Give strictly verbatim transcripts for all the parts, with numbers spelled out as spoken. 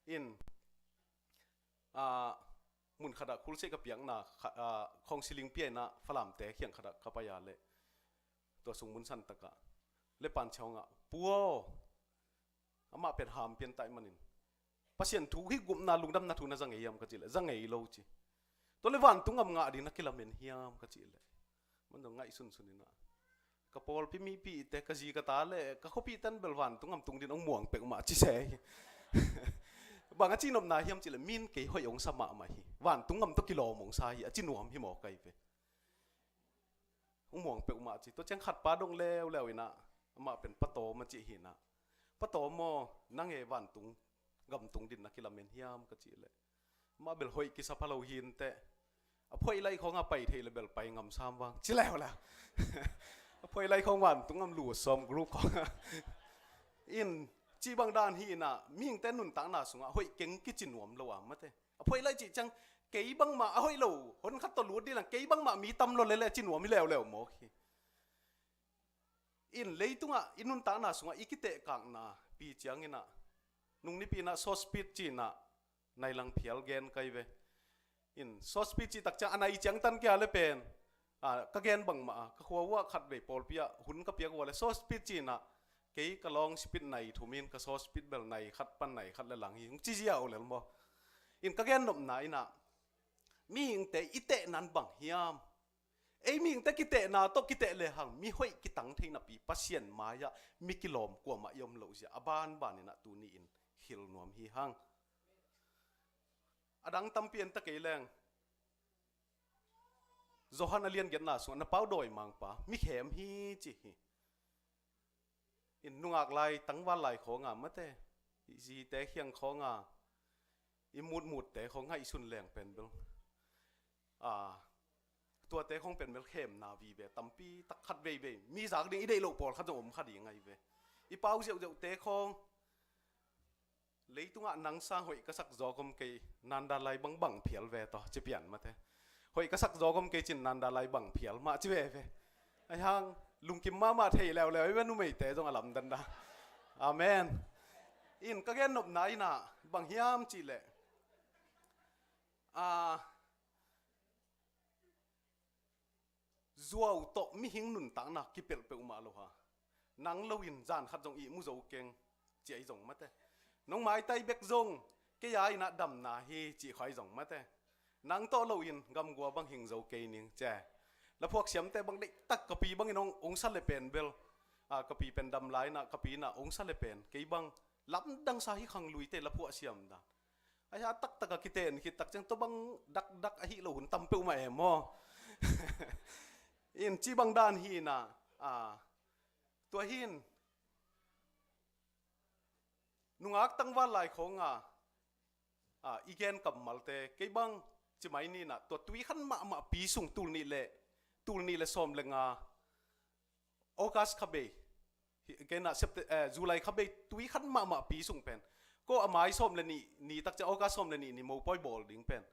In, ah, mun khatah khulseh ka piakna kha-, ah, counseling pia inah Falamte khiang khatah ka pai a leh tua sung mun san takah le pan chiangah, "Pu aw, amah pen ham pian taih manin Pasian thu hi gupna lungdamna thu na za ngei hiam?" ka cih leh, "Za ngei lo," ci. "Tua le vantung gam ngah ding na kilamen hiam?" ka cih leh, man zong ngaihsunsun inah, "Ka pawlpi mipite, ka zi ka ta le ka khuapihte in bel vantung gam tung ding hong muang peuhmah," ci se hi. Bang a cihnopna hiam cih leh, "Min kei hoih hong sa mahmah hi, vantung gam tawh kilawm hong sa hi," a ci nuam hi maw kai ve. "Hong muang peuhmah," ci. Tua ciang khatpa dong leuleu inah, amah pen Pa Tawm a cih hi inah, "Pa Tawm aw, nang e vantung gam tung ding na kilamen hiam?" ka cih leh, "Amah bel hoih kisa pha lo hi inteh, a phuaih laih khawngah pai thei le bel pai ngam sam vang," ci leuleu. "A phuaih laih khawng vantung gam lu sawm group khawngah." In, cih bang dan hi inah, mihingte nuntakna sungah hoih keng kici nuam lo a, mate. A phuaih laih cih ciang, kei bangmah a hoih lo, hon khat tawh lut dih lang, kei bangmah mi tam lo lele a ci nuam hi leuleu mawk hi. In, leitungah i nuntakna sungah i kitehkakna pi ciang inah, nung nipi inah Sawspit ci inah nai lang phial gen kai ve. In, Sawspit cih tak ciang a nai ciang tan kia le pen, ah, ka gen bangmah a, ka khua uah khatvei pawlpi ah hun ka piak ua le Sawspit ci inah, kei ka long spit nai thum in ka Sawspit bel nai khat pan nai khat le lang hi, hong ci zia uh lel maw. In, ka gen nopna inah, mihingte i tehnan bang hiam? Ei mihingte kitehna tawh kiteh lehang mi hoih kitang thei napi Pasian mai-ah mi kilawm kuamah i om loh zia a banban inah tuni in hilh nuam hi hang. A dang tampi en ta kei leng, Johan a lian giatna sungah na pau dawimangpa mi khem hi ci hi. In, nungak lai, tangval lai khawnga, mate, i zite khiang khawnga, i mutmutte khawng ngaihsun leng pen bel, ah, tuate khawng pen bel khemna vive tampi tak khat veivei, mi zak ding i deih loh pawlkhat zong om kha ding ahi ve. I pau ziauziaute khawng, "Leitungah nang sang hoih ka sak zawk om kei, nandan lai bangbang phial ve tawh," ci pian, mate. "Hoih ka sak zawk om kei cin, nandan lai bang phial mah," ci veve. Ahi hang lungkim mahmah thei leuleu i ve, numeite zong a lamdang dah. Amen. In, ka gen nopna inah bang hiam cih leh, ah, zuau tawh mihing nuntakna kipelh peuhmah lo ha. Nang lo in zan khat zong ihmu zo keng, ci ahi zong, mate. Nong maitai bek zong kei a inah damna hi, ci khawh ahi zong, mate. Nang tawh lo in gamgua bang hing zo kei ning, ci. Laphuak siamte bang deihtak ka pi bangin hong, hong sa le pen bel, ah, ka pi pen dam lai inah ka pi inah hong sa le pen kei bang lamdang sa hi, khangluite laphuak siam dan. Ahi a taktak a kiten khit tak ciang tua bang dakdak ahi lo hun tam peuhmah e maw. In, cih bang dan hi inah, ah, tua hi in, nungak tangval lai khawnga, ah, i gen kammalte kei bang ci mai ni inah, tua tuikhan mahmah pi sung, tul nih le, tul nih le sawm le nga, August kha bei, hi, kei inah Septe-, eh, July kha bei tuikhan mahmah pi sung pen, ko a mai sawm le nih ni tak ciang, August sawm le nih ni mopawi bawl ding pen,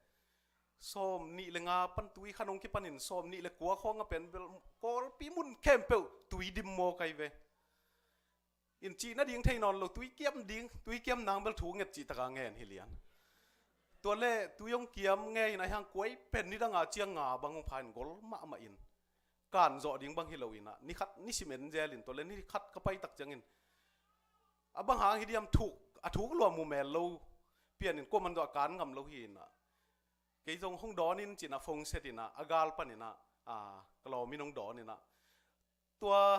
sawm nih le nga pan tuikhan hong kipanin sawm nih le kua khawng a pen bel Kawlpi mun khempeuh tui dim maw kai ve. In, cih nading thei nawn lo, tui kiam ding, tui kiam nang bel thu nget cih taka ngen hi lian. Tua le tui hong kiam ngei in, ahi hang kuai pen nidanga ciang nga bang hong pha in gol mahmah in, kan zawh ding bang hi lo inah, ni khat ni sim en zel in, tua le ni khat ka pai tak ciangin, a bang hang hi diam, thuk, a thuk lua mu mel lo pian in, kuaman zawh a kan ngam lo hi inah, kei zong hong dawn in ci inah, phone set inah, a gal pan inah, ah, ka lawm in hong dawn inah, tua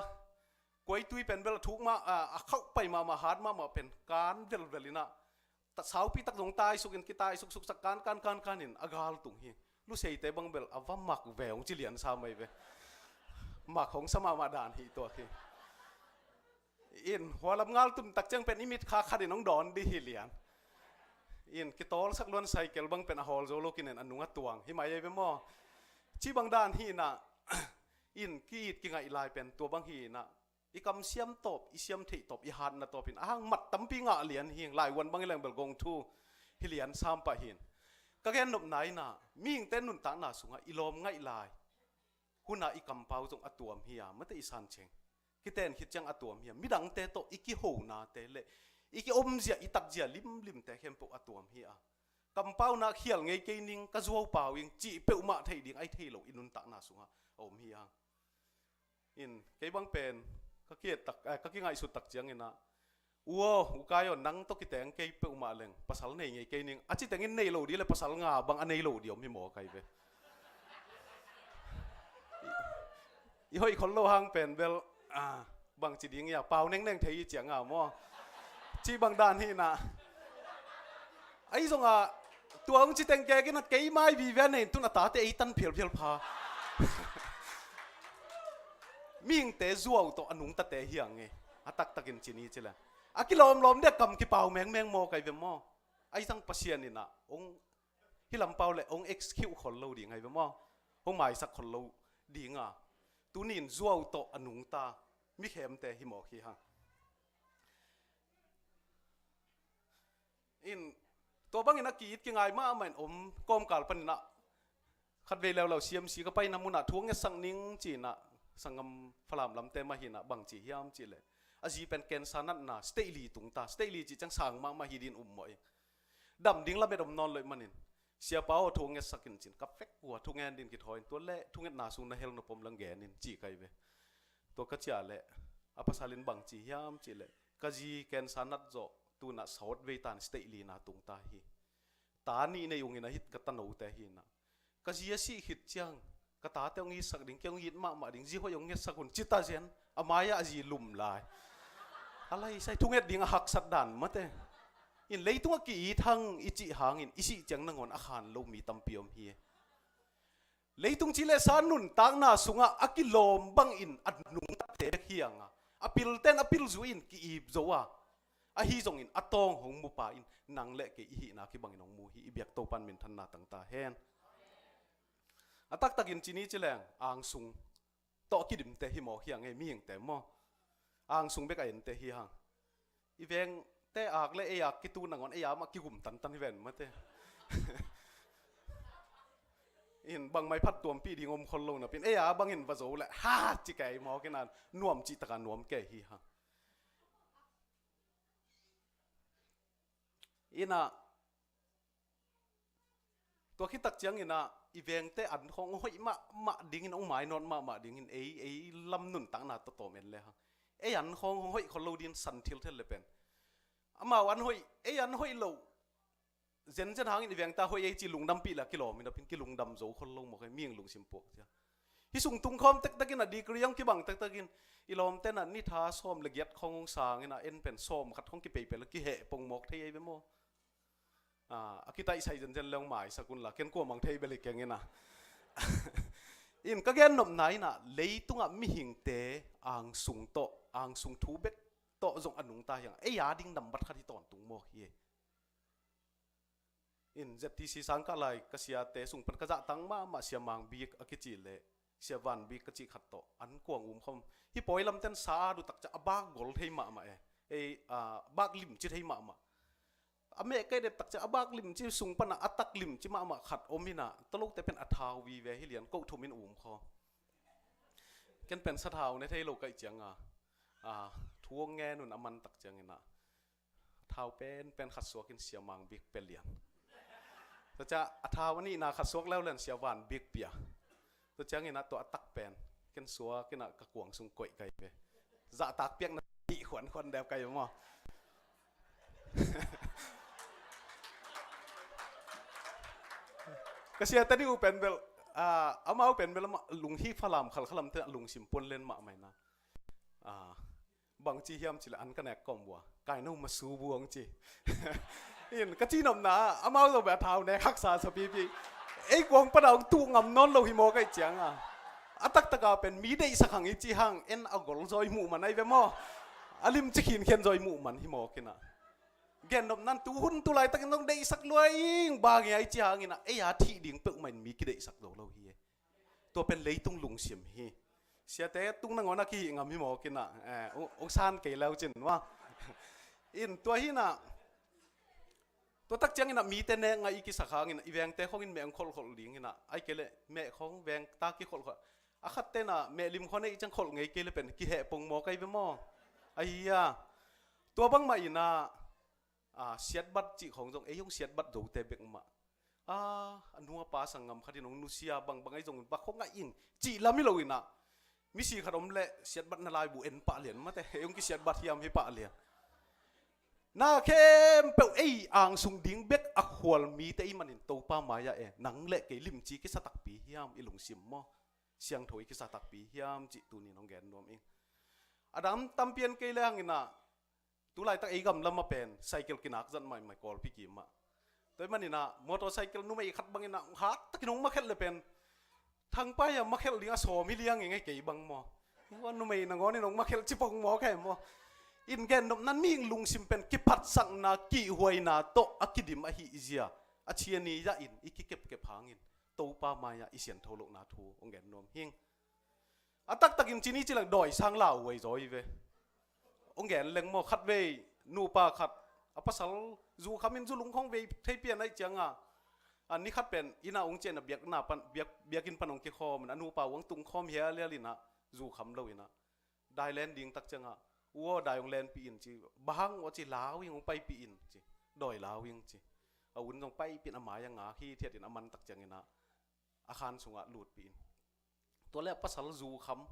kuai tui pen bel a thuk mah, ah, a khauh pai mahmah, hat mahmah pen kan velvel inah, ta saupi tak zong taisuk in, kitaisuk suksak kan, kan, kan, kan in a gal tung hi. Luseite bang bel a va mak ve hong ci lian sa mai ve. Mak hong sa mahmah dan hi tua hi. In, hua lam ngal tun tak ciang pen i mit kha khat in hong dawn dih hi lian. In, kitawlsak luan cycle bang pen a hawl zo lo kinen a nung a tuang hi mai ei ve maw. Cih bang dan hi inah, in, ki-it kingaih lai pen tua bang hi inah, i kam siam tawp, i siam theih tawp, i hatna tawp in a hang mat tampi ngah lian hi, laivuan bang i leng bel gong thu hi lian sam pah hi. Ka gen nopna inah, mihingte nuntakna sungah i lawm ngaih lai hunah i kampau zong a tuam hi a, mate, i san ceng kiten khit ciang a tuam hi a, midangte tawh i kihonate le i kiomzia, i tatzia limlimte khempeuh a tuam hi a. Kampau na khial ngei kei ning, ka zuau pau ing cih peuhmah theih ding ahi thei lo i nuntakna sungah a om hi a. In, kei bang pen, ka kiet tak, eh, ka kingaihsut tak ciangin ah, "U aw, U Kai aw, nang tawh kiteng kei peuhmah leng pasal nei ngei kei ning," a ci tengin nei lo ding le pasal nga bang a nei lo ding om hi maw kai ve. I, i hoih khol lo hang pen bel, ah, bang ci ding ia, pau nengneng thei i ciang a maw, ci bang dan hi na. Ahi zongah tua hong ci teng kei kei na kei mai vive nei tun a tate ei tan phialphial pha. Mihingte zuau tawh a nungtate hi ang e. A taktakin ci ni ci le, a kilawmlawm dek kam kipau mengmeng maw kai ve maw. Ahi zong Pasian in ah hong, hi lampau le hong execute khol lo ding ahi ve maw. Hong maisak khol lo ding a. Tunin zuau tawh a nungta mi khemte hi mawk hi hang. In, tua bangin a ki-it kingai mahmah in om kawmkal panin ah khatvei leuleu C M C ka paina munah thu a ngetsak ning ci-in ah sanggam Falam lamte mah hi na bang ci hiam cih leh a zi pen cancer natna stage li tungta, stage li cih ciang sang mahmah hi ding um mawh ing. Dam ding lamet om nawn lo ih manin siapa aw thu a ngetsak in ci-in ka vek uh a thu ngen ding kithawi in tua leh thungetna sung na hel nop om leng gen in ci kai ve. Tua ka ciah leh a pasal in bang ci hiam cih leh ka zi cancer nat zawh tunah sawt vei tan stage lina tungta hi. Ta nih nei ungin a hit ka tanote hi na. Ka zi a sih khit ciang ka tate hong itsak ding, kei hong it mahmah ding, zi hoih hong ngetsak un ci ta zen. A mai-ah a zi lum lai. A lai sai thunget ding a haksat dan mate. In leitungah ki-it hang i cih hangin i sih ciang nangawn a khan lo mi tampi om hi. Leitung ci le sa nuntakna sungah a kilawm bangin a nungtate bek hi ang a, a pilten a pilzui in ki-ip zo a, ahi zongin a tawng hong mupa in nang le kei i hihna kibangin hong mu hi. I biak Topan minthanna tangta hen. A taktakin ci ni ci leng angsung tawh a kidimte hi mawk hi ang e, mihingte maw. Angsung bek a ente hi hang. I vengte ak le ei ak kitu nangawn ei a mah kigum tantan hi ven mate. In bangmai phattuampih ding om khol lo napin ei a bangin va zo le ha ci kei mawk in a nuam cih taka nuam kei hi hang. Ina tua khit tak ciangin ah i vengte an khawng hoih mahmah dingin hong mainawt mahmah dingin ei, ei lam nuntakna tawh tawm en le hang. Ei an khawng hong hoih khol lo dingin san thilthel le pen amau an hoih, ei an hoih lo zenzen hangin i vengte a hoih ei ci lungdampih le a kilawm in a pin kilungdam zo khol lo mawk e, mihing lungsim puak cia. Hih sung tung khawm tektekin a degree hong kibang tektekin i lawmte na ni tha sawm le giat khawng hong sangin a en pen sawm khat khawng kipeipel a kiheh pong mawk thei ei ve maw. A kitaihsai zenzen le hong maisak unla ken kuamang thei bel hi keng ina. In ka gennopna ina leitungah mihingte angsung tawh, angsung thu bek tawh zong a nungta hi ang. Ei a ding nambat khat hi tawntung mawk hi. In Z T C sangkah lai ka siate sung pan ka zahtang mahmah Sia Mang Bik a kici le Sia Van Bik ka cih khat tawh an kuang um khawm. Hih pawi lamten sa a duh takcia a bak gol thei mahmah e. Ei a bak limci thei mahmah. A meh kai dep takcia a bak limci sung pana a tak limci mahmah khat om ina talote pen a thau vive hi lian koh thumin um khaw. Ken pen sa thau ne thei lo kaih cianga a thu ngen un a man tak ciangina thau pen pen khat suakin Sia Mang Bik pe lian. Tua cia a thau a nihna khat suak leulen Sia Van Bik pia. Tua ciangin a tua a tak pen ken suakin a ka kuang sung koih kai ve. Zahtak piakna ih khuankhuan dep kai maw. Ka siate dih uh pen bel a amau pen bel amah lunghi Falam khalkhalamte a lungsim puan len mahmah ina. Bangci hiam cile an ka nek kawm bua kai no masu buang ci. In ka cinopna amau zo beh a thau nek haksa sapipi. Ei kuang pana hong tuh ngam nawn lo hi maw kaih cianga a taktaka pen mi deihsak hang i ci hang en a gol zaw i muh man ahi ve maw. A limci khinkhian zaw i muh man hi maw kina. Gennopnan tuhun tulaitakin zong deihsak lua ing bang ia i ci hangina ei a thih ding peuhmah in mi kideihsak zo lo hi e. Tua pen leitung lungsim hi. Siate tung nangawn a kihih ngam hi maw kina. Ung san kei leu cin maw. In tua hina tua tak ciangina mite nek ngai i kisak hangina i vengte khongin meh ang kholhkholh dingina ai kei le meh khong veng ta kikholhkholh. A khattena meh lim khon ei ciang kholh ngei kei le pen kiheh pong maw kai ve maw. Ahi a tua bangmah ina a, siatbat cih khawng zong ei hong siatbat zote bek mah. A, a nu a pa sanggam khat in hong nusia bangbang ahi zongin bang khawng ngah ing cih lam hi lo inah, misi khat om leh siatbatna laibu en pah lian mate, ei hong kisiatbat hiam hi pah lian. Na khempeuh ei angsung ding bek a khual mite i manin Topa mai-ah e, nang le kei limci kisa takpi hiam i lungsim maw? Siangtho i kisa takpi hiam cih tunin hong gen nuam ing. A dang tampi en kei le hanginah, tu laitak ei gam lamah pen cycle kinak zat maimai Kawlpi kimah. Tua i maninah motorcycle numei khat banginah hat takin hong makhelh le pen, Thangpai a makhelh ding a sawm hi liang ing ei kei bang maw? Hua numei nangawnin hong makhelh cipong maw kei maw? In gen nop nan mihing lungsim pen kiphatsakna, kihhuaina tawh a kidim ahih zia a ciani zah in i kikepkep hangin Topa mai-ah i siantho lohna thu hong gen nuam hing. A taktakin cini cilang dawisang lauhuai zaw hi ve. Hong gen leng maw, khatvei nupa khat a pasal zu khamin zu lung khawng vei thei pian aih cianga, a ni khat pen ina hong cian a biakna pan, biak, biakinn pan hong kikhawmin a nupa hong tungkhawm hialial inah zu kham lo inah dai len ding tak cianga, u aw dai hong lenpih in ci, bang hang aw ci, lau ing, hong paipih in ci, dawi lau ing ci. A un zong paipih in a mai a ngak hithiatin a man tak cianginah a khan sungah lutpih in. Tua le a pasal zu kham,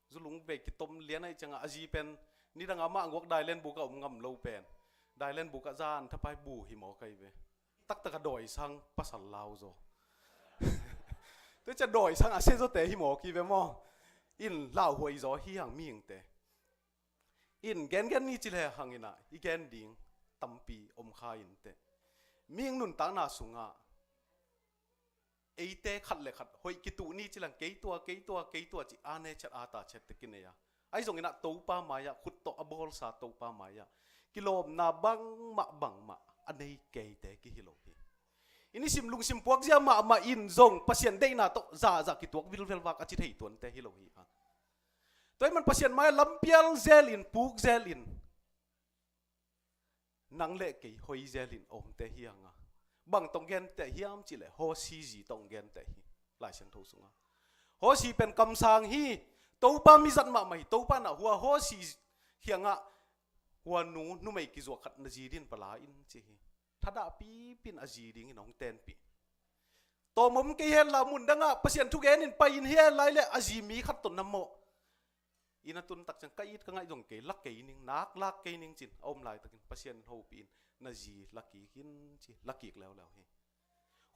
zu lung vei kitom lian aih cianga a zi pen nidang amah guak dai len bukah om ngam lo pen, dai len bukah zan thapai bu hi maw kai ve. Taktaka dawisang pasal lau zaw. Tua cia dawisang a se zawte hi maw ki ve maw? In lauhuai zaw hi hang mihingte. In gengen ni ci le hanginah i gen ding tampi om kha inteh. Mihing nuntakna sungah eite khat le khat hoih kituh ni cilang kei tua, kei tua, kei tua ci a ne chet a ta chet te kinei a. Ahi zonginah Topa mai-ah khut tawh a bawlsa Topa mai-ah kilawmna bangmah bangmah a nei keite kihi lo hi. I nisim lungsim puakzia mahmah in zong Pasian deihna tawh zahzah kituak vilvel vak a ci thei tuante hi lo hi hang. Tua hi man Pasian mai-ah lampial zelin, puk zelin, nang le kei hoi zelin a omte hi hanga. Bang tawh genteh hiam cihleh Hawsi zi tawh genteh hi. Lai Siangtho sunga Hawsi pen kamsang hi. Topa mizat mahmah hi. Topa na hua Hawsi kiangah hua nu numei kizuak khat na zi din pala in ci hi. Thadah pipin a zi dingin hong tenpih. Tawm om kei hen la mun dangah Pasian thugen in pai in hi lai le a zi mi khat tawh na mawh ina tun tak ciang ka it ka ngaih zong kei, la kei ning, nak lak kei ning cin a om laitakin Pasian in hopih in na zi la kik in ci, la kik leuleu hi.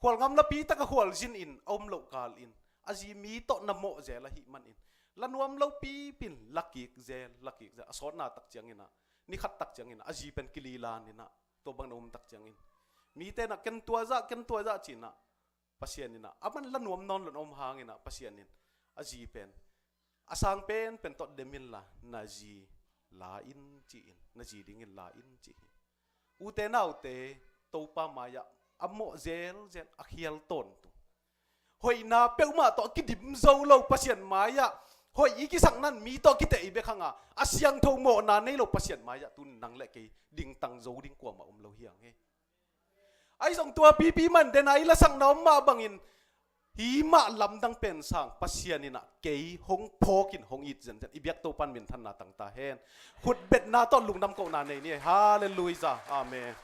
Khual ngam lapi taka khual zin in a om loh kal in a zi mi tawh na mawh zel ahih manin la nuam lo pipin la kik zel, la kik zel. A sawtna tak cianginah, ni khat tak cianginah a zi pen kililan inah tua bang na um tak ciangin mite na ken tua zah, ken tua zah cinah Pasian inah a man la nuam nawn lo na om hanginah Pasian in a zi pen a sang pen pen tawh dem inla na zi la in ci in, na zi dingin la in ci hi. Ute naute, Topa mai-ah a mawh zelzel a khial tawntung, hoihna peuhmah tawh a kidim zo lo Pasian mai-ah hoih i kisaknan mi tawh a kiteh i bek hanga a siangtho mawhna nei lo Pasian mai-ah tun nang le kei dingtang zo ding kuamah om lo hi hang hi. Ahi zong tua pipi man dena i lasakna om mah bangin hi mah lamdang pen sang Pasian inah kei hong phawkin hong it zenzen. I biak Topan minthanna tangta hen. Khutbetna tawh lungdam kohna nei ni. Halleluijah. Amen.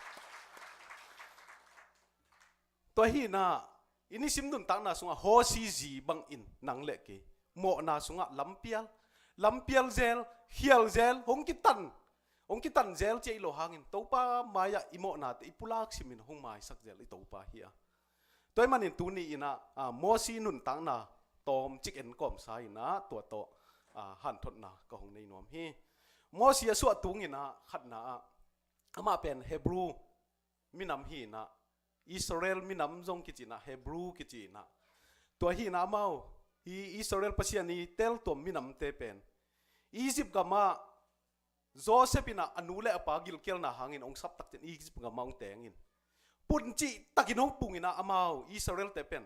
Tua hinah i nisim nuntakna sungah Hawsi zi bangin nang le kei mawhna sungah lampial, lampial zel, khial zel, hong kitan, hong kitan zel cia i lo hangin Topa mai-ah i mawhnate i pulak simin hong maisak zel i Topa hi a. Tua i manin tuni inah a, Mawsi nuntakna tawmcik en kawmsa inah tua tawh a, hanthotna ka hong nei nuam hi. Mawsi a suah tunginah khatna ah amah pen Hebrew minam hi inah, Israel minam zong kici inah, Hebrew kici inah. Tua hi inah amau hi Israel Pasian i teltuam minamte pen Egypt gamah Joseph inah a nu le a pa gilkialna hangin hong sap takcian Egypt gamah hong tengin puncih takin hong pung inah amau Israel-te pen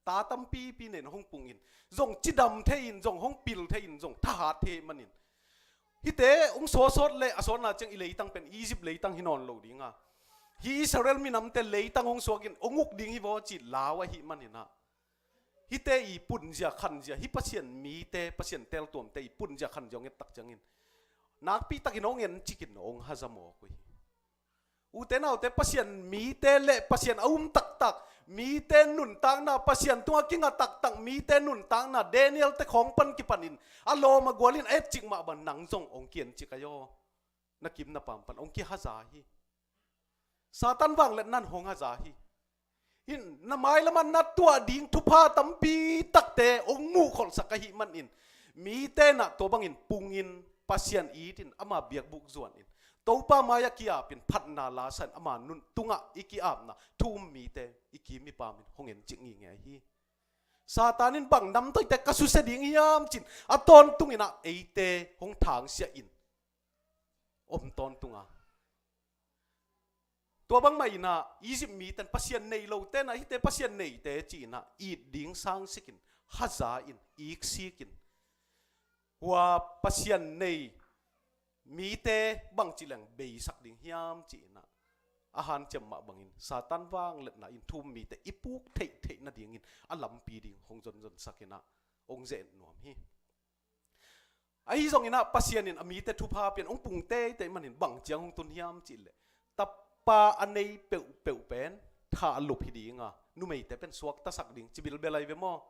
ta tampipi nen hong pungin zong cidam thei in, zong hong pil thei in, zong thahat thei manin hihte hong sawsawt le a sawtna ciang i leitang pen Egypt leitang hi nawn lo dinga, hi Israel minamte leitang hong suakin hong uk ding hi vaw cih lau ahih maninah hihte i punzia khanzia, hi Pasian mite, Pasian teltuamte i punzia khanzia hong et tak ciangin nakpi takin hong en cikin hong haza mawk uh hi. Ute naute, Pasian mite le Pasian a um taktak, mite nuntakna, Pasian tungah kinga taktak mite nuntakna, Daniel te khawng pan kipanin a lawm a gualin a etcik mah bang nang zong hong kiencik ahi aw. Na kim na pam pan hong kihaza hi. Satan vangliatna in hong haza hi. Hin na mailamah na tuah ding thupha tampi takte hong muhkholhsak ahih manin, mite na tua bangin pungin, Pasian itin, ama biakbuk zuanin, Topa mai-ah kiapin, phatna lasain ama nun tungah i kiapna thu-um mite i kim i pamin hong encik ngingei hi. Satan in bang namtoite ka susia ding hiam cin a tawntunginah eite hong thangsiahin om tawntunga. Tua bangmah inah Egypt miten Pasian nei lote na, hihte Pasian neite ci-inah it ding sangsikin, haza-in, iksikin, hua Pasian nei mite bangci leng beisak ding hiam ci-inah a hanciam mah bangin Satan vangliatna in thu-um mite i puk theihtheih nadingin a lampi ding hong zonzonsakinah hong ze-et nuam hi. Ahi zonginah Pasian in a mite thupha pian hong pung teitei manin bang ciang hong tun hiam cihleh, tapa a nei peuhpeuh pen thahlup hi dinga, numeite pen suaktasak ding ci bilbel ahi ve maw?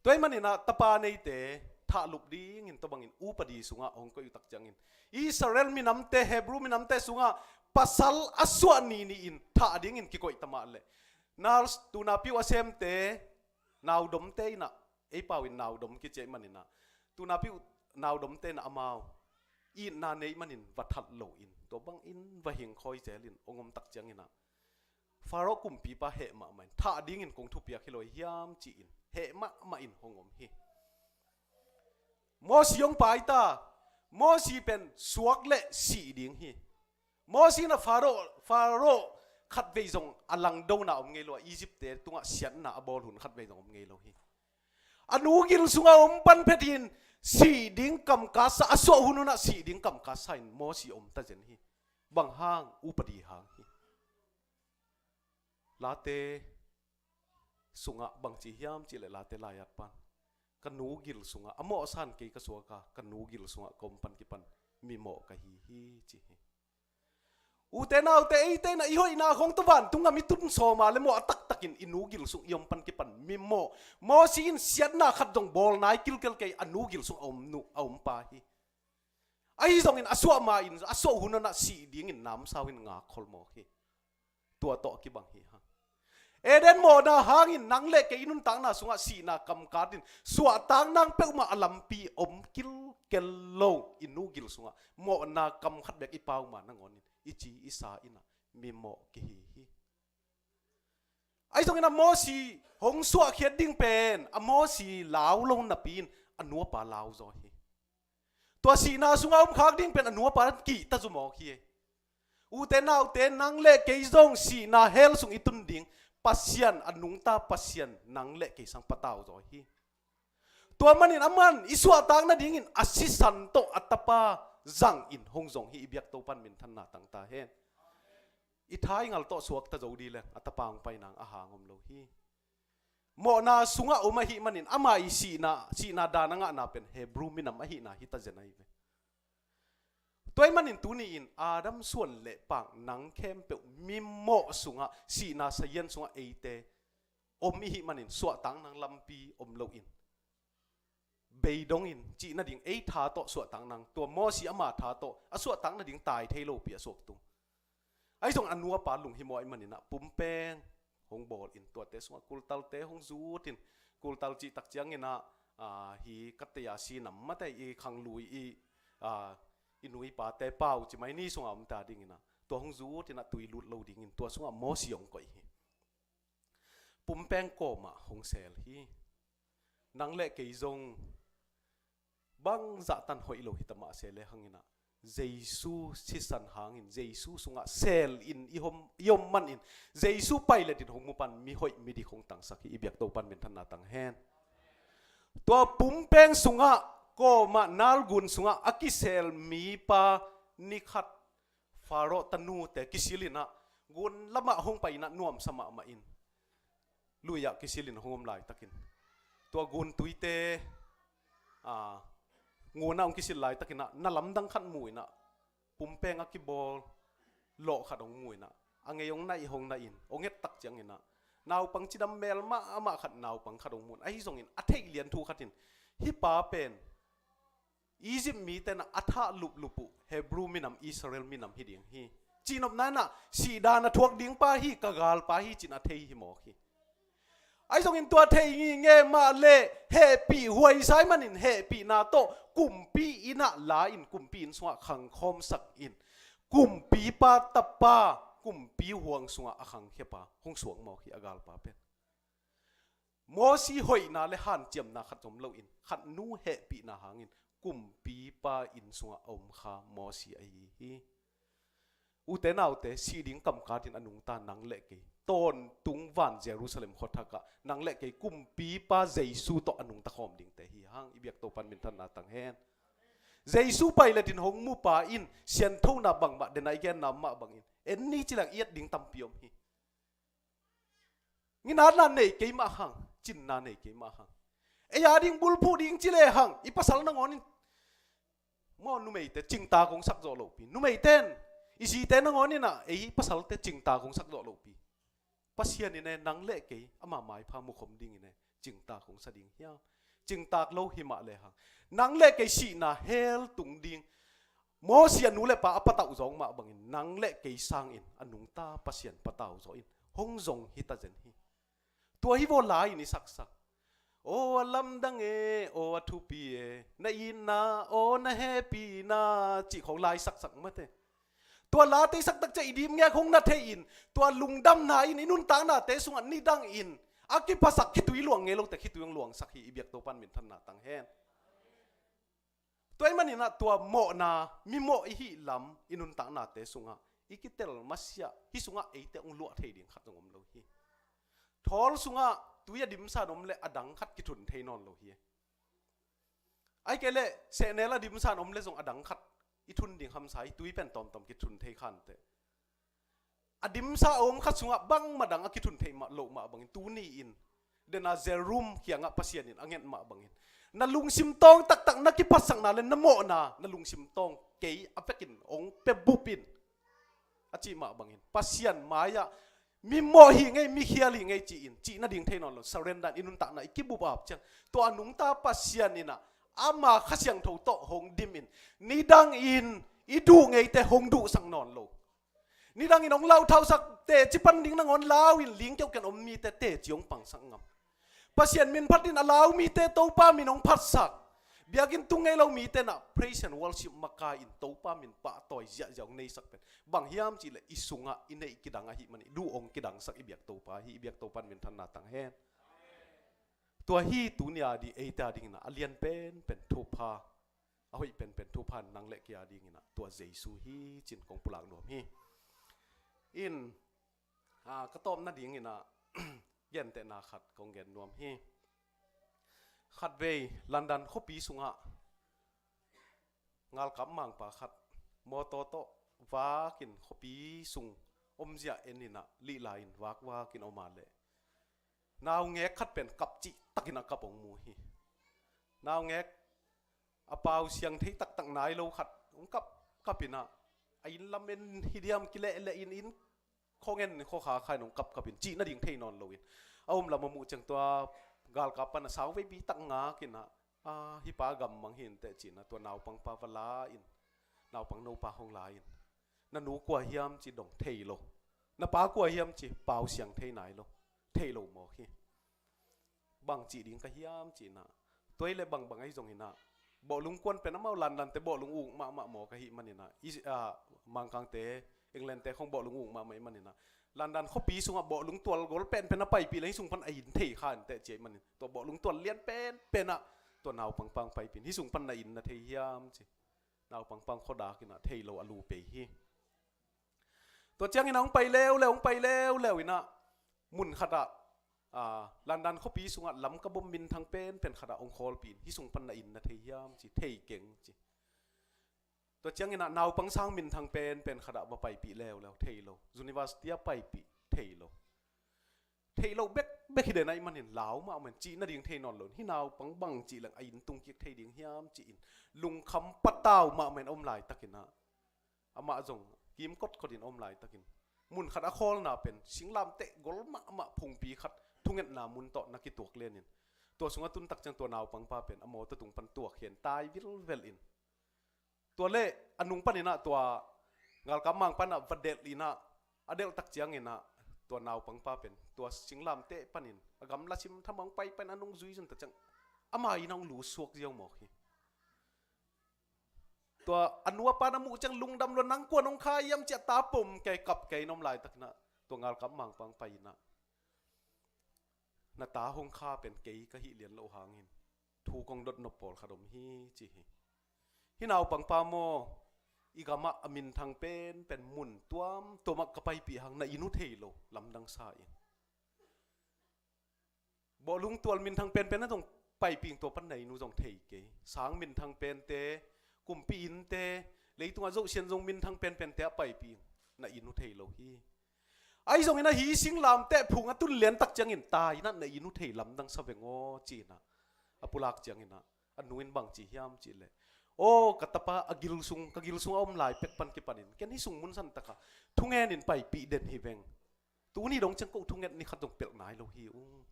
Tua ahih maninah tapa a neite thahlup dingin tua bangin upadi sungah hong koih uh tak ciangin, Israel minamte, Hebrew minamte sungah pasal a suah nini-in thah dingin kikoih ta mah leh, nurse, tunapi uh a semte, naudomte inah, ei pau in naudom kici ahih maninah, tunapi uh naudomte inah amau itna neih manin va that loin, tua bangin va hingkhawi zelin hong om tak cianginah, Pharaoh kumpipa heh mahmah in, thah dingin kong thupiak hi lo hiam ci-in heh mahmah in hong om hi. Mosi hong paita. Mosi pen suak le sih ding hi. Mosi na Pharaoh, Pharaoh khatvei zong a langdona om ngei lo a, Egypt-te tungah siatna a bawl hun khatvei zong om ngei lo hi. A nu gil sungah om pan phetin sih ding kamkasa, a suah hun hunah sih ding kamkasa in Mosi om ta zen hi. Bang hang? Upadi hang hi. Late sungah bangci hiam cihleh, Late lai-at pan, ka nu gil sungah, a mawhsan kei ka suaka, ka nu gil sungah ka om pan kipan mimawh ka hi hi ci hi. Ute naute, eite inah i hoihna khawng tawh vantung gam i tun sawma le maw, a taktakin i nu gil sung i om pan kipan mimawh. Mosi in siatna khat zong bawl nai kilkel kei, a nu gil sung a om nu, a om pa hi. Ahi zongin a suah ma-in, a suah hun hunah sih dingin namsau in ngak kholmawk hi. Tua tawh kibang hi hang. Eden mawhna hangin nang le kei i nuntakna sungah sihna kam katin, suahtak nang peuhmah a lampi om kilkel lo i nu gil sungah, mawhna kam khat bek i pau ma nangawnin i ci i sa inah mimawh kihi hi. Ahi zongin a Mosi hong suahkhiat ding pen a Mosi lau lo napi-in a nuapa lau zaw hi. Tua sihna sungah om khak ding pen a nuapa kihta zumawk hi. Ute naute, nang le kei zong sihna hell sung i tun ding, Pasian, a nungta Pasian nang le kei sang patau zaw hi. Tua manin aman i suahtak nadingin a sisan tawh a tapa zangin hong zong hi. I biak Topan minthanna tangta hen. I thaingal tawh suakta zo dih leng a tapa hong painang a hang om lo hi. Mawhna sungah om ahih manin ama i sihna, sihna dan a ngahna pen Hebrew minam ahihna hita zen ahi ve. Tua ahih manin tuni-in Adam suan le pak nang khempeuh mimawh sungah, sihna sazian sungah eite om ihih manin suahtak nang lampi om loin, beidongin cih nading ei tha tawh suahtak nang, tua Mosi ama tha tawh a suahtak nading tai thei lopi a suaktung. Ahi zong a nuapa lunghimawh ahih maninah pumpeng hong bawlin, tuate sungah kultalte hong zutin, kultal cih tak cianginah, ah, hi kateia si nam matei i khanglui i, ah, i nuipate pau ci mai ni sungah omte adinginah tua hong zutinah tui lut lo dingin tua sungah Mosi hong koih hi. Pumpeng kawmah hong sel hi. Nang le kei zong bangzah tan hoih lo hita mah se le hanginah Jesu sisan hangin, Jesu sungah sel in i om, i om manin, Jesu pailet in hong mu pan mihoih midik hong tangsak hi. I biak Topan minthanna tang hen. Tua pumpeng sungah, kawmah nalgun sungah a kisel mipa ni khat Pharaoh tanute kisilinah gun lamah hong painah nuamsa mahmah in, luiah kisilin hong om laitakin, tua guntuite, a, ngunah hong kisil laitakinah na lamdang khat mu inah pumpeng a kibawl lawh khat hong mu in ah, a ngei hong naih hong naih in, hong et tak ciangin ah, naupang cidam mel mahmah khat naupang khat hong mu in, ahi zongin a theih lian thu khat in, hih pa pen Egypt mite in ah a thah luplup uh Hebrew minam, Israel minam hi ding hi, cihnopna in ah sihdan a thuak ding pa hi, ka galpa hi ci-in a thei hi mawk hi. Ahi zongin tua thei ngingei mah leh hehpih huaisa ahih manin hehpihna tawh kumpi inn ah la in, kumpi inn sungah khangkhawmsak in, kumpipa tapa, kumpi huang sungah a khangkhiapa hong suak mawk hi a galpa pen. Mosi hoihna le hanciamna khat zong om loin, khat nu hehpihna hangin kumpipa inn sungah a om kha Mosi ahi hi. Ute naute, sih ding kamkatin a nungta nang le kei, tawntung van Jerusalem khuathakah nang le kei kumpipa Jesu tawh a nungta khawm dingte hi hang. I biak Topa'n minthanna tang hen. Jesu pailet in hong mupa in sianthona bangmah, dena i genna mah bangin, en ni ci leng i et ding tampi om hi. Nginatna nei kei mah hang, cinna nei kei mah hang. Ei a ding bulphuh ding ci lehang, i pasal nangawn in, maw, numeite cingtak hong sak zawh lohpi. Numeite in, i zite nangawn in ah, ei pasalte cingtak hong sak zawh lohpi. Pasian in e nang le kei, ama maipha mukhom dingin e cingtak hong sa ding hiam? Cingtak lo hi mah lehang, nang le kei sihna hell tung ding, Mosi a nu le pa a patauh zawng mah bangin, nang le kei sangin a nungta Pasian patauh zawh in hong zong hi ta zen hi. Tua hi vaw la in i saksak. Aw a lamdang e, aw a thupi e, na itna, aw na hehpihna, cih khawng la i saksak mate. Tua late i sak tak ciang i dipngek hong na thei in, tua lungdamna in i nuntaknate sungah nidang in a kiphasak khitui luang ngei lote khitui hong luangsak hi. I biak Topa'n minthanna tang hen. Tua ahih manin ah tua mawhna, mimawh i hih lam i nuntaknate sungah i kitel masiah, hih sungah eite hong luah thei ding khat zong om lo hi. Thawl sungah tui a dimsa in om leh a dang khat kithun thei nawn lo hi. Ahih kei leh sehnel a dimsa in om leh zong a dang khat i thun ding hamsa hi, tui pen tawmtawm kithun thei kha inteh. A dimsa a om khat sungah bangmah dang a kithun theih mah loh mah bangin, tuni in dena Jerum kiangah Pasian in a nget mah bangin, na lungsim tawng taktak, na kiphatsakna le na mawhna, na lungsim tawng kei a vekin hong pia bup in, a cih mah bangin, Pasian mai-ah mi mawh hi ing ei, mi khial hi ing ei ci-in cih nading thei nawn lo, surrender in i nuntakna i kibup ap ciang, tua a nungta Pasian in ah ama Kha Siangtho tawh hong dim in, nidang in i duh ngeite hong duhsak nawn lo. Nidang in hong lauthausak, teci pan ding nangawn lau in ling keuken om mite teci hong pangsak ngam. Pasian min phat in a lau mite Topa min hong phatsak. Biakinn tung ngei lo mite in ah praise and worship makai in Topa min pahtawi ziahziah hong neisak pen bang hiam cih leh i sungah i neih kidang ahih manin, i duh hong kidangsak i biak Topa hi. I biak Topa'n minthanna tang hen. Tua hi tuni a ding eite a dingin ah a lian penpen thupha, a hoih penpen thupha in nang le kei a dingin ah tua Jesu hi ci-in kong pulak nuam hi. In, a, ka tawp nadingin ah gentehna khat kong gen nuam hi. Khatvei London khuapi sungah ngalkap mangpa khat mawtaw tawh vakin khuapi sung omzia en in ah, lihlai in vakvakin om a leh, naungek khat pen kap cihtakin a kap hong mu hi. Naungek a pau siang thei taktak nai lo khat hong kap, kap in ah, a inn lam en hi diam, kilehleh in, inn khong en, khua kha kha in hong kapkap in, cih nading thei nawn loin, a om lam a muh ciang tua galkap pan a sau veipi tak ngak in ah, a, hih pa gammang hi inteh ci-in ah tua naupangpa va la in, naupang nopa hong la in, na nu kua hiam ci dong, thei lo. Na pa kua hiam ci, pau siang thei nai lo, thei lo mawk hi. Bang cih ding ka hiam ci-in ah, tua hi leh bangbang ahi zongin ah, bawhlung kuan pen amau London-te bawhlung uk mahmah mawk ahih manin ah, i, a, Mangkangte, England-te khong bawhlung uk mahmah ahih manin ah, London khuapi sungah bawhlung tual gol penpen a paipih leh hih sung pan a inn thei kha inteh ci ahih manin, tua bawhlung tual lian penpen ah tua naupangpa hong paipih in, hih sung pan na inn na thei hiam ci. Naupangpa hong khuadak in ah thei lo, a lu pei hi. Tua ciangin ah hong pai leuleu, hong pai leuleu in ah mun khatah, a, London khuapi sungah lamka bom minthang penpen khatah hong khawlpih in, hih sung pan na inn na thei hiam ci, thei keng ci. Tua ciangin ah naupang sang minthang penpen khatah va paipih leuleu, thei lo. University ah paipih, thei lo. Thei lo bekbek hi den ahih manin lau mahmah in, cih nading thei nawn lo in, hih naupang bang cih leng a inn tung kik thei ding hiam ci-in lungkham patau mahmah in a om laitakin ah, amah zong kimkot kotin om laitakin, mun khat a khawlna pen singlamteh gol mahmah phungpi khat thungetna mun tawh na kituak lianin, tua sungah tun tak ciang tua naupangpa pen a mawtaw tung pan tuak khin tai vilvel in, tua le a nung panin ah tua galkap mangpa in ah va delh in ah, a delh tak ciangin ah tua naupangpa pen tua singlamteh panin a gamla sim thamang pai panin a nung zui zun tak ciang ama inn ah hong lut suak ziau mawk hi. Tua a nu a pa in a muh ciang lungdam lua, nang kuan hong kha hiam ci a ta pom kei kap kei in om laitakin ah tua galkap mangpa hong pai in ah, na ta hong kha pen kei ka hih lian loh hangin thu kong dot nop pawlkhat om hi ci hi. Hih naupangpa maw, i gamah a minthang penpen mun tuamtuam ah ka paipih hang na inn uh thei lo lamdang sa in. Bawhlung tual minthang penpen ah zong paipih ing, tua pan na inn uh zong thei kei. Sang minthang pente, kumpi innte, leitungah Zosia in zong minthang penpente ah paipih ing, na inn uh thei lo hi. Ahi zongin ah hih singlamteh phung a tun lian tak ciangin ta in ah na inn uh thei lamdang sa veng aw ci in ah a pulak ciangin ah a nu in bang ci hiam cih leh, aw ka tapa a gil sung, ka gil sung a om lai pek pan kipanin ken hih sung mun san takah thungen in paipih den hi veng. Tuni dong ciang ko thunget ni khat zong pelh nai lo hi ung.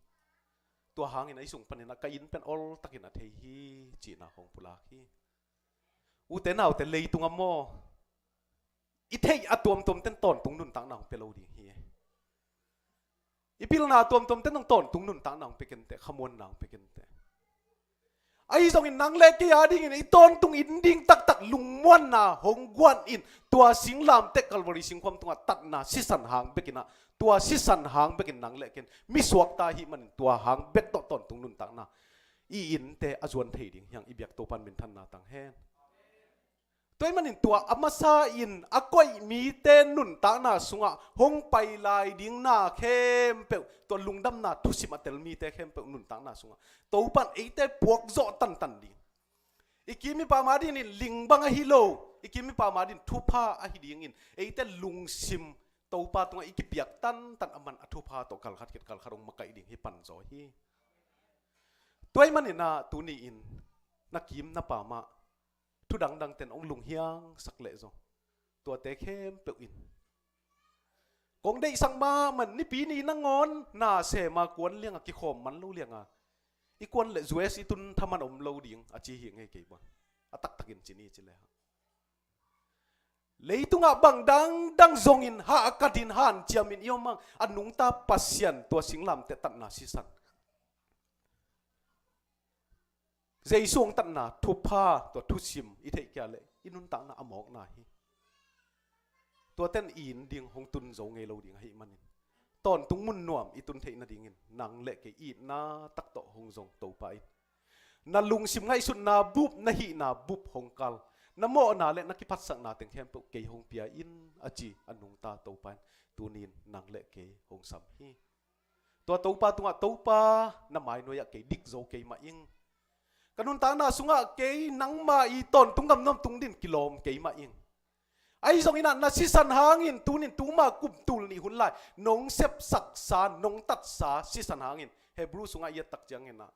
Tua hangin ah hih sung panin ah ka inn pen ol takin a thei hi ci in ah hong pulak hi. Ute naute, leitungah maw, i theih a tuamtuam ten tawntung nuntakna hong pia lo ding hi. I pilna a tuamtuam ten zong tawntung nuntakna hong pia kenteh, khamuanna hong pia kenteh. Ahi zongin nang le kei a dingin i tawntung in ding taktak lungmuanna hong guan in, tua singlamteh Calvary singkhuam tungah tatna sisan hang bekin ah, tua sisan hang bekin nang le kei in mi suakta ahih manin tua hang bek tawh tawntung nuntakna i innte a zuan thei ding hi hang. I biak Topa in minthanna tang hen. Tua ahih manin tua a masa in a koih mite nuntakna sungah hong pai lai ding na khempeuh, tua lungdamna thusim a tel mite khempeuh nuntakna sungah Topa in eite puak zawh tantan ding. I kim i pam a dingin ling bang ahi lo, i kim i pam a dingin thupha ahi dingin eite lungsim Topa tungah i kipiak tantan, aman a thupha tawh kalkhat khit kalkhat hong makaih ding hi pan zaw hi. Tua ahih manin ah tuni-in na kim na pam ah thu dangdang ten hong lunghiang sak leh zong, tuate khempeuh in kong deihsak mahmah, nipi ni nangawn na sem a kuan lianga kikhawm man lo lianga i kuan leh U S i tun thaman om lo ding a ci hi ngei kei bang. A taktakin ci ni ci leh, leitungah bang dangdang zongin hahkat in hanciamin i om hang, a nungta Pasian tua singlamteh tatna sisan, Jesu hong tatna thupha, tua thusim i theih kei leh i nuntakna a mawkna hi. Tuate in i inn ding hong tun zo ngei lo ding ahih manin, tawntung mun nuam i tun theih nadingin nang le kei itna tak tawh hong zong Topa in na lungsim ngaihsutna bup, na hihna bup hong kal, na mawhna le na kiphatsakna teng khempeuh kei hong pia in, a ci a nungta Topa in tuni-in nang le kei hong sam hi. Tua Topa tungah, Topa, na mai nuai-ah kei dik zo kei mah ing. Ka nuntakna sungah kei nangmah i tawntung gamnuam tung dingin kilawm kei mah ing. Ahi zongin ah na sisan hangin tunin tuma kum tul nih hun lai nong sepsaksa, nong tatsa sisan hangin, Hebrew sungah i et tak ciangin ah,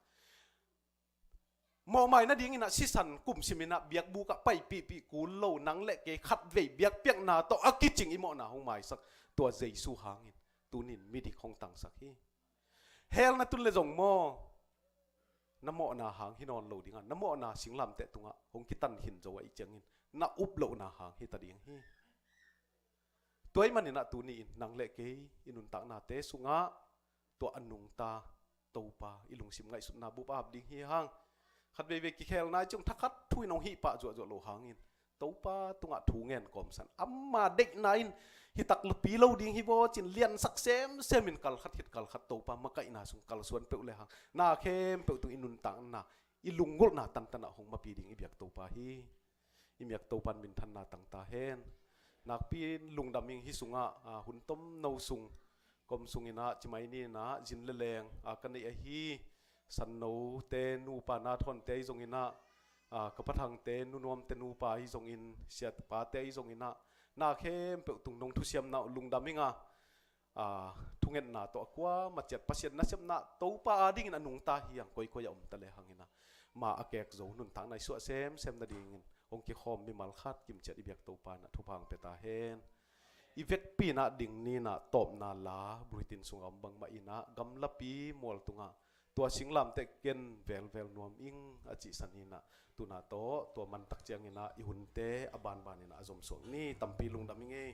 mawhmai nadingin ah sisan kum simin ah biakbuk ah paipihpih kul lo, nang le kei khatvei biakpiakna tawh a kicing i mawhna hong maisak tua Jesu hangin tunin midik hong tangsak hi. Hell na tun le zong maw, na mawhna hang hi nawn lo ding a, na mawhna singlamteh tungah hong kitan khin zo ahih ciangin na up lohna hang hi ta ding hi. Tua ahih manin ah tuni-in nang le kei i nuntaknate sungah tua a nungta Topa i lungsim ngaihsutna bup a ap ding hi hang. Khat veivei kikhelna i ciang thakhat thu in hong hih pah zuahzuah loh hangin, Topa tungah thu ngen kawmsan, ama deihna in hi takpi lo ding hi vaw ci-in liansak semsemin kalkhat khit kalkhat Topa makaihna sung kalsuan peuh le hang, na khempeuh tung i nuntakna, i lunggulhna tantan ah hong mapi ding i biak Topa hi. I biak Topa in minthanna tang ta hen. Nakpi-in lungdam ing. Hih sungah, ah, hun tomno sung, kom sungin ah, ci mai ni-in ah, zin le leng, ah, ka neih ahi Sanno te nupa, Nathawn te ahi zongin ah, ah, ka Pa Thang te, Nu Nuam te nupa ahi zongin, Sia Pa te ahi zongin ah, na khempeuh tung nong thusiamna uh lungdam ing a, ah, thungetna tawh a kuamah ciat Pasian nasepna Topa a dingin a nungta hi hang, koikoi a om ta le hangin ah, ma a kek zo nuntakna i suah semsem nadingin hong kikhawm mimal khat kimciat i biak Topa in ah thupha hong pia ta hen. i vekpi in ah ding ni in ah, tawpna la bulhitin sungah om bangmah in ah, gamlapi mual tungah tua singlamteh ken velvel nuam ing a cihsan hi in ah, tu-in ah tawh tua mantak ciangin ah i hunte a banban in ah a zomsuak ni. Tampi lungdam ing ei.